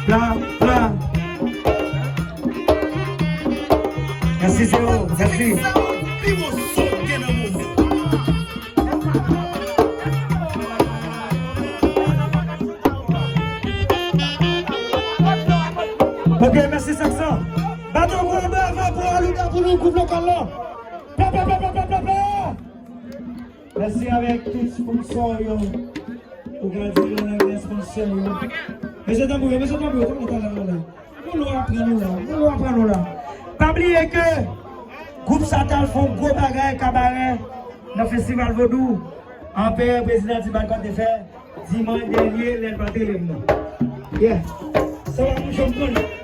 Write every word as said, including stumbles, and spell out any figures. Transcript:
Pla, pla. Mèsi, Zero. Mèsi. Ok, mèsi, Saksan. Bat yon gwo bravo pou Alouda, pou nou, gwoup lokal la. Pla, pla, pla. Mèsi avèk tout sponsò yo. Ou ka di yo nan gen sponsò yo. Mesye tanbou yo, mesye tanbou yo, tanbou, tanbou, tanbou. Moun yo aprann nou la, moun yo aprann nou la. Pa bliye ke gwoup sa t al fè yon gwo bagay kabarè nan festival vodou. Anpè prezidan Ti Balkon te fè dimanch dènye, lè l pa t rele m non. Yeah. Sa va, moun, jòm konn.